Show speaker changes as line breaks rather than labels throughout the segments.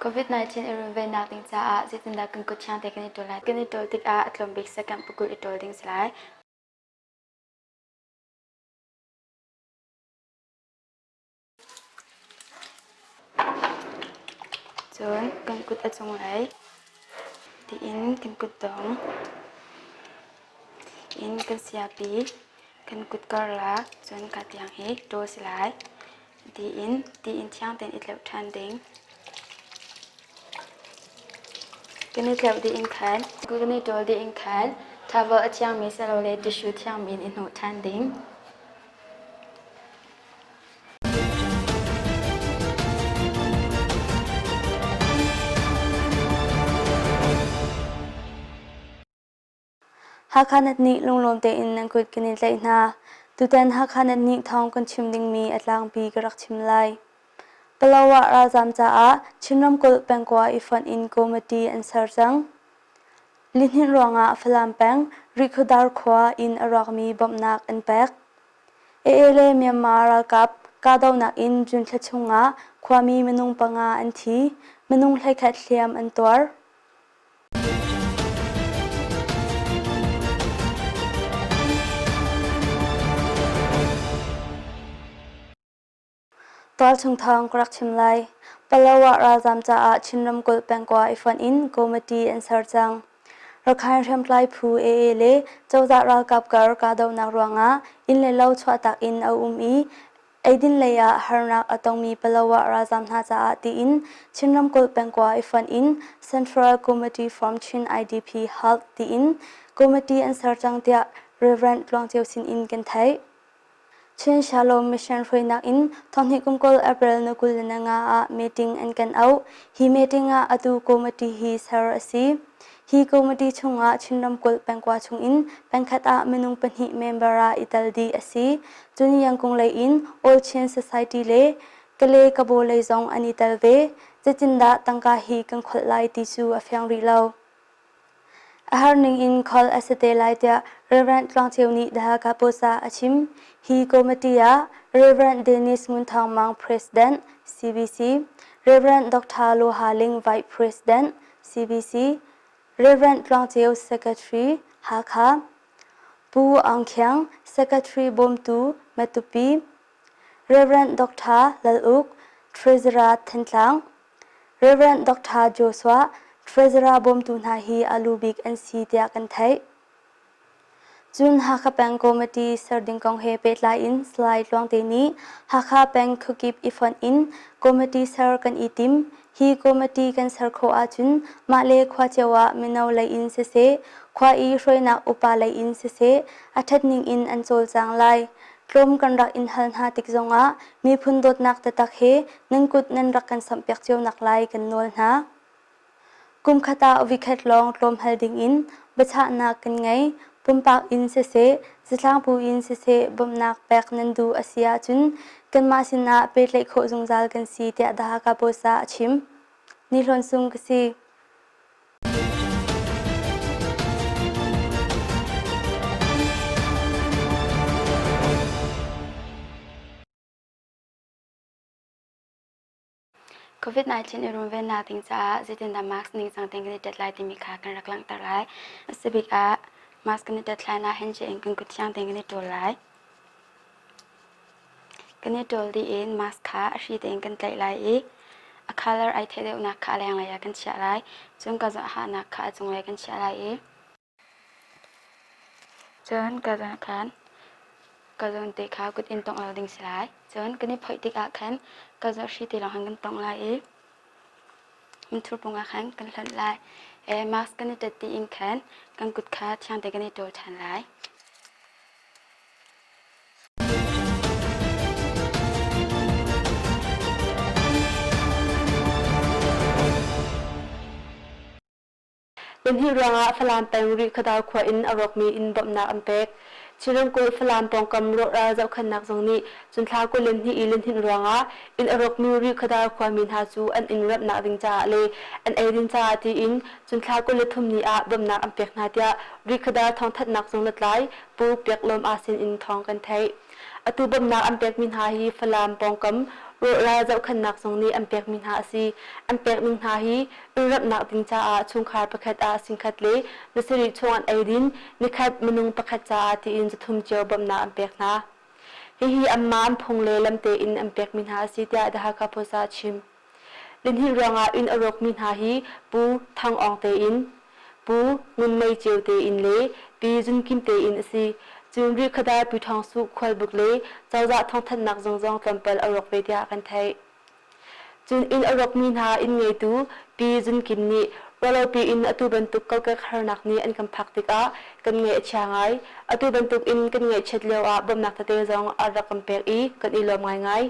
COVID-19 i runvennak ding caah zeitindah kan kut thiang te kan i ṭawl lai? Kan i ṭawl tikah a tlawm bik second pakul i ṭawl ding si lai. Cun kan kut a cunglei tiin kan kutdong in kan siapi kan kut karlak cun ka tiang hi ṭawl si lai. Tiin tiin thiang tein i tleuh ṭhan ding. Kan i tleuh dih in khan kan i ṭawl dih in khan towel a thiangmi silole tissue thiangmi in i hnawh ṭhan ding.
Hakha nat nih lunglawm tein nan kut kan in tlaih hna. Tutan Hakha nat nih thawng kan chim dingmi a tlangpi ka rak chim lai. Palawa ralzaam caah Chin ramkulh pengkua i fonh in committee an ser cang. Lihninh ruangah Falam peng Rihkhawdar khua inn a rawkmi bawmhnak an pek. AA le Myanmar ralkap kahdohnak in June thla chungah khuami minung panga an thi, minung 11 hliam an tuar. Tualchung thawng ka rak chim lai. Palawa ralzaam caah Chin ramkulh pengkua i fonh in committee an ser cang. Rakhine hriamtlai phu AA le cozah ralkap kar kahdohnak ruangah inn le lo chuahtak in a um i Eidin lei ah harnak a tongmi Palawa ralzaam hna caah tiin Chin ramkulh pengkua i fonh in Central Committee from Chin IDP Health tiin committee an ser cang tiah Rev. Tluang Ceu sin in kan theih. Chin Shalom Mission hruainak in thonghnih kum 20 April ni 25 ah meeting an kan auh. Hi meeting ah atu committee hi ser a si. Hi committee chungah Chin ramkulh pengkua chungin pengkhat ah minung pahnih member ah i tel dih a si. Cun Yangkung lei in All Chin Society le Kale Kabo lei zong an i tel ve. Zeitindah tangka hi kan kholh lai ti cu a fiang rih lo. A har ning in kholh a si te lai tiah Rev. Tluang Ceu nih The Hakha Post ah a chim. Hi committee ah Rev. Dennis Ngun Thawng Mang President, CBC, Rev. Dr. Lo Ha Ling Vice President, CBC, Rev. Tluang Ceu Secretary, Hakha, Pu Aung Khiang, Secretary Bawmtu, Matupi, Rev. Dr. Lal Uk, Treasurer Thantlang, Rev. Dr. Joshua, Treasurer bawmtu hna hi a lu bik an si tiah kan theih. Cun Hakha peng committee ser ding kong he pehtlai in Salai Tluangte nih Hakha peng khuakip i fonh in committee ser kan i tim. Hi committee kan ser khawh ahcun mah le khua cio ah mino lei in siseh, khua i hruainak upa lei in siseh, a ṭhat ning in an cawlcang lai. Tlawm kan rak in hal hna tik zongah miphun dawtnak taktak he nan kut nan rak kan samhpiak cio naklai kan nawl hna. Kumkhat ah voikhat lawng tlawmhal dingin biachahnak kan ngei. Pumpak in siseh, zatlangbu in siseh bawmhnak pek nan duh a si ahcun kanmah sinah pehtlaih khawh zungzal kan si tiah The Hakha Post ah a chim. Ni Hlawn Sung ka si.
COVID-19 i runvennak ding caah zeitindah mask ningcang tein kan i tet lai timi kha kan rak langhter lai. A si bik ah mask kan i tet hlan ah handshake in kan kut thiang tein kan i ṭawl lai. Kan i ṭawl dih in mask kha a hri tein kan tlaih lai i a color ai theih deuhnak kha a lenglei ah kan chiah lai. Cun ka hahnak kha a cunglei kan chiah lai i Cun ka zawn khan ka zawn te kha kut in tongh lo ding si lai. Cun kan i phoih tikah khan ka zawn hri te lawng khan kan tongh lai i minthur pung ah khan kan hlonh lai. Mask kan i ṭet dih in khan kan kut kha thiang te kan i ṭawl ṭhan lai.
Lihnih ruangah Falam peng Rihkhawdar khua in a rawkmi inn bawmhnak an pek. Chin ramkulh Falam pawngkam rawhral zohkhenhnak zong nih cunthla 22 i lihninh ruangah inn a rawkmi Rihkhawdar khuami hna cu an inn remhnak ding caah le an eidin caah tiin cunthla 23 ni ah bawmhnak an pek hna tiah Rihkhawdar thawngthanhnak zung lutlai Pu Piak Lawm Aa sin in thawng kan theih.
Atu bawmhnak an pekmi hna hi Falam pawngkam rawhral zohkhenhnak zung nih an pekmi hna a si. An pek ning hna hi inn remhnak ding caah chungkhar pakhat ah singkhat le ni sarih chung an eidin nikhat minung pakhat caah tiin zathum cio bawmhnak an pek hna. Hihi anmah an phung le lam tein an pekmi hna a si tiah The Hakha Post ah a chim. Lihninh ruangah inn a rawkmi hna hi Pu Thang Awng te inn, Pu Ngun Mei Ceu te inn le Pi Zun Kim te inn a si. Cun Rihkhawdar Pi Ṭhawng Suh khualbuk le cozah thawngthanhnak zung zong tlawmpal a rawk ve tiah kan theih. Cun inn a rawkmi hna inn ngeitu Pi Zun Kim nih ruahlopi in atu bantuk kokek harnak nih an kan phak tikah kan ngaih a chia ngai. Atu bantuk in kan ngaihchiat lioah bawmhnak tete zong a rak kan pek i kan i lawm ngaingai.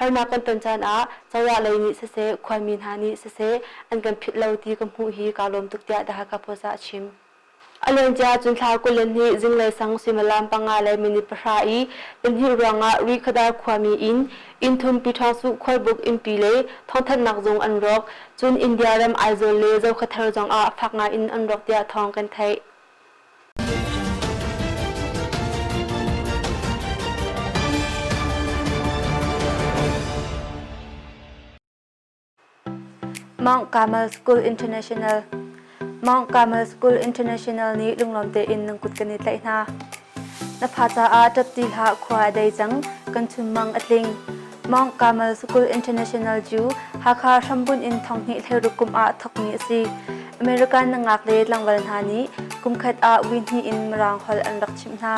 Harnak kan ton caan ah cozah lei nih siseh, khuami hna nih siseh an kan philh lo ti ka hmuh hi kaa lawm tuk tiah The Hakha Post ah a chim. A luancia cunthla 22 zinglei sang suimilam panga le minute pahra i pahnih ruangah Rihkhawdar khuami inn, innthum Piṭhawngsuh khualbuk innpi le thawngthanhnak zung an rawk. Cun India ram Aizawl le Zokhawthar zongah fak ngai in an rawk tiah thawng kan theih.
Mount Carmel School International Mount Carmel School International nih lunglawm tein nan kut kan i tlaih hna. Na fa caah ṭap ti hlah khua a dei cang, kan chunmang a tling. Mount Carmel School International cu Hakha hrambunh in thonghnih hleiruk kum ah thawkmi a si. American nungak le tlangval hna nih kumkhat ah vui hnih in Mirang holh an rak chimh hna.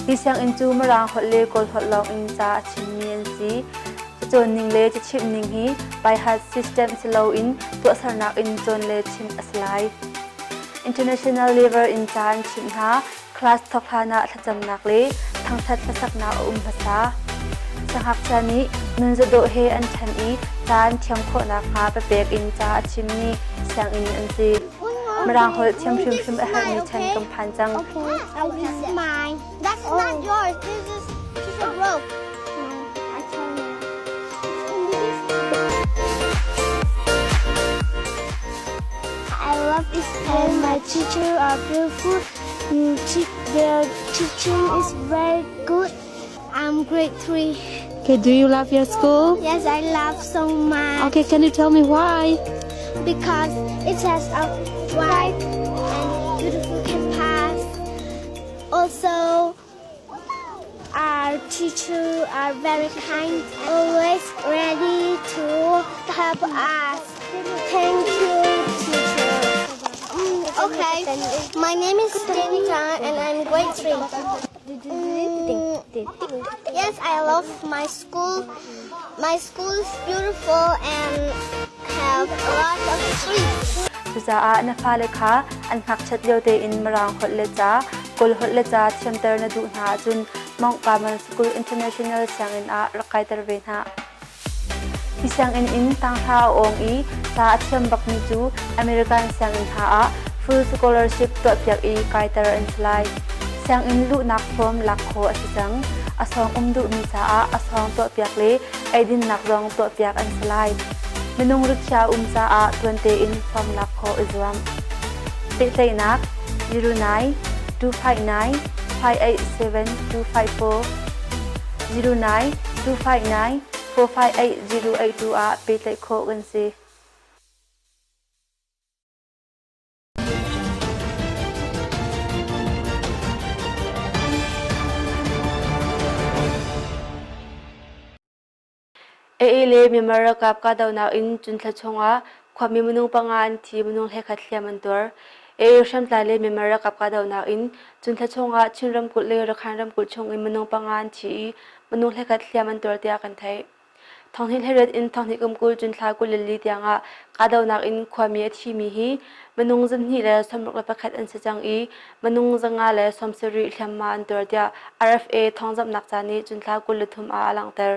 Hi sianginn cu Mirang holh le Kawl holh lawng in ca a chimmi an si. Cacawn ning le cachimh ning hi by-heart system si loin tuahsernak in cawn le chimh a si lai. International level in ca an chimh hna. Class thawk hlan ah thlacamnak le thangṭhat hlasaknak a um hmasa. Siangngakchia nih nunzadawh he an ṭhan i ca an thiam khawh nakhnga papek in ca a chimmi sianginn an si. Mirang holh thiam hrimhrim a herhmi chan kan phan cang.
Okay, this is mine. That's not yours. This is piece of rope. I tell you. I love this and my teacher are beautiful. Their teaching is very good. I'm grade 3.
Okay, do you love your school?
Yes, I love so much.
Okay, can you tell me why?
Because it has a wide and beautiful campus. Also, our teachers are very kind, always ready to help us. Thank you, teacher. Okay, my name is Jenita and I'm grade 3. Yes, I love my school. My school is beautiful and have a lot of trees.
Cucaah na fale kha an ngakchiat lio tein Mirang holh le ca, Kawl holh le ca thiamter na duh hna ahcun Mount Carmel School International sianginn ah rak kaiter ve hna. Hi sianginn in tanghra a awng i ca a thiam bakmi cu American sianginn hna ah full scholarship tuahpiak i kaiter an si lai. Sianginn luhnak form lak khawh a si cang. A sawng um duhmi caah a sawng tuahpiak le eidinnak zong tuahpiak an si lai. Minung rikhiah um caah tuan tein form lak khawh i zuam. Pehtlaihnak 09 259 587 254 09 259 458 082 ah pehtlaih khawh kan si.
AA le Myanmar ralkap kahdohnak in cunthla chungah khuami minung panga an thi, minung 11 hliam an tuar. AA hriamtlai le Myanmar ralkap kahdohnak in cunthla chungah Chin ramkulh le Rakhine ramkulh chung in minung panga an thi i minung 11 hliam an tuar tiah kan theih. Thonghnih hleiriat in thonghnih kum 20 cunthla 24 tiangah kahdohnak in khuami a thimi hi minung 261 an si cang i minung 570 hliamhma an tuar tiah RFA thawngzamhnak ca nih cunthla 23 ah a langhter.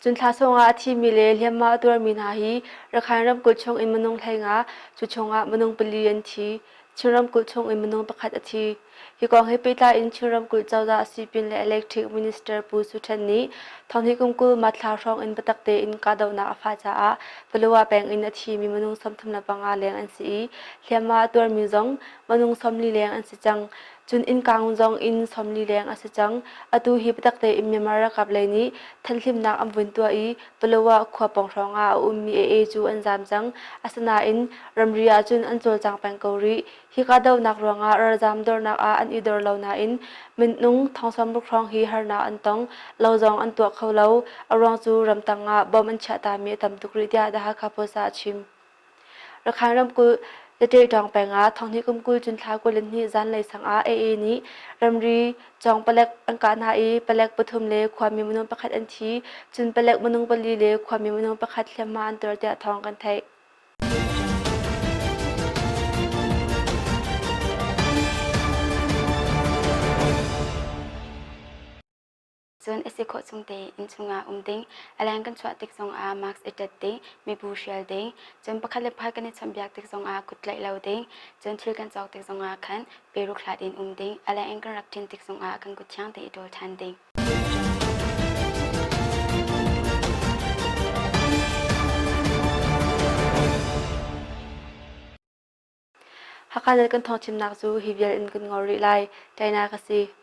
Cun thla chungah a thimi le hliamhma a tuarmi hna hi Rakhine ramkulh chung in minung 15, cu chungah minung pali an thi. Chin ramkulh chung in minung pakhat a thi. Hi kong he pehtlai in Chin ramkulh cozah sipin le Electric Minister Pu Su Ṭhen nih thonghnih kum 20 Mathla hrawng in biatak tein kahdohnak a fah caah Paletwa peng in a thimi minung 35 leng an si i hliamhma a tuarmi zong Minung 40 leng an si cang. Cun innkang zong in 40 leng a si cang. Atu hi biatak tein Myanmar ralkap lei nih thanhlimnak an vun tuah i Palawa khua pawng hrawng ah a ummi AA cu an zaam cang. Asinain ramri ah cun an cawlcang peng ko rih. Hi kahdohnak ruangah ralzaam dornak ah an i dor lo nain minung thong 60 hrawng hi harnak an tong. Lo zong an tuah kho lo. A ruang cu ramtang ah bom an chiahtami a tam tuk rih tiah The Hakha Post ah a chim. Rakhine ramkulh Taṭehtawng peng ah thonghnih kum 20 cun thla 22 zanlei sang ah AA nih ramri cawng palek an kah hna i palek pathum le khuami minung pakhat an thi, cun palek minung pali le khuami minung pakhat hliamhma an tuar tiah thawng kan theih.
Cun a si khawh chung tein innchung ah um ding, a leng kan chuah tik zongah mask i ṭet ding, mibu hrial ding, cun pakhat le pakhat kan i chawnhbiak tik zongah kut tlaih lo ding, cun thil kan cawk tik zongah khan peruk hlat in um ding, a leng in kan rak ṭin tik zongah kan kut thiang tein i ṭawl ṭhan ding.
Hakha kan thawngchimnak cu hi vial in kan ngol rih lai. China ka si.